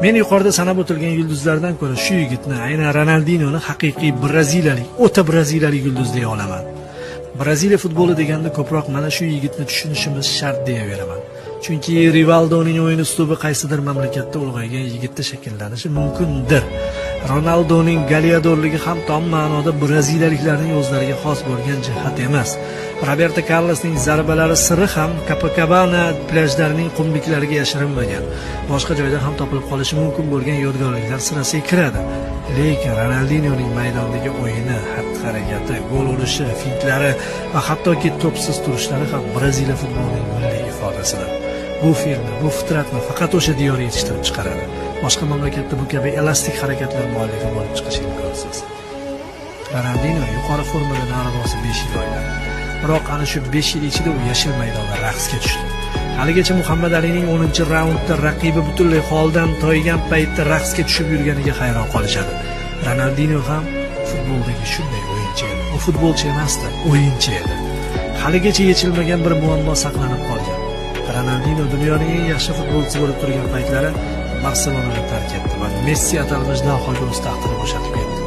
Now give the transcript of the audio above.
Men yuqorida sanab o'tilgan yulduzlardan ko'ra shu yigitni, aynan Ronaldinoni haqiqiy braziliyalik, o'ta braziliyalik yulduz deya olaman. Braziliya futboli deganda ko'proq mana shu yigitni tushunishimiz shart deyaveraman. Chunki Rivaldoning o'yin uslubi qaysidir mamlakatda ulg'aygan yigitda shakllanishi mumkindir. Ronaldoning goleadorligi ham tom ma'noda braziliyaliklarning o'zlariga xos bo'lgan jihat emas. Roberto Carlosning zarbalari siri ham Copacabana plyajlarining qumliklariga yashirinmagan. Boshqa joyda ham topilib qolishi mumkin bo'lgan yodgorliklar sirasiga kiradi. Lekin Ronaldinhoning maydondagi o'yini, xatti-harakati, gol urishi, fintlari va hattoki to'psiz turishlari ham Braziliya futbolining milliy ifodasidir. Bu fe'lni, bu fitratni faqat o'sha diyor yetishtirib chiqaradi. Boshqa mamlakatda bu kabi elastik harakatlar muallifi bo'lib chiqishi imkonsiz. Ronaldinho yuqori formada nari bosib 5 yil o'ynadi. Biroq ana shu 5 yil ichida u yashil maydonda raqsga tushdi. Haligacha Muhammad Alining 10-raundda raqibi butunlay holdan toygan paytda raqsga tushib yurganiga hayron qolishadi. Ronaldinho ham futboldagi shunday o'yinchi edi. U futbolchi emasdi, o'yinchi edi. Haligacha yechilmagan bir muammo saqlanib qolgan. Ronaldinho dunyoning eng yaxshi futbolchisi bo'lib turgan paytlari Barselonani tark etdi va Messi atalmish dahoga o'z taxtini bo'shatib ketdi.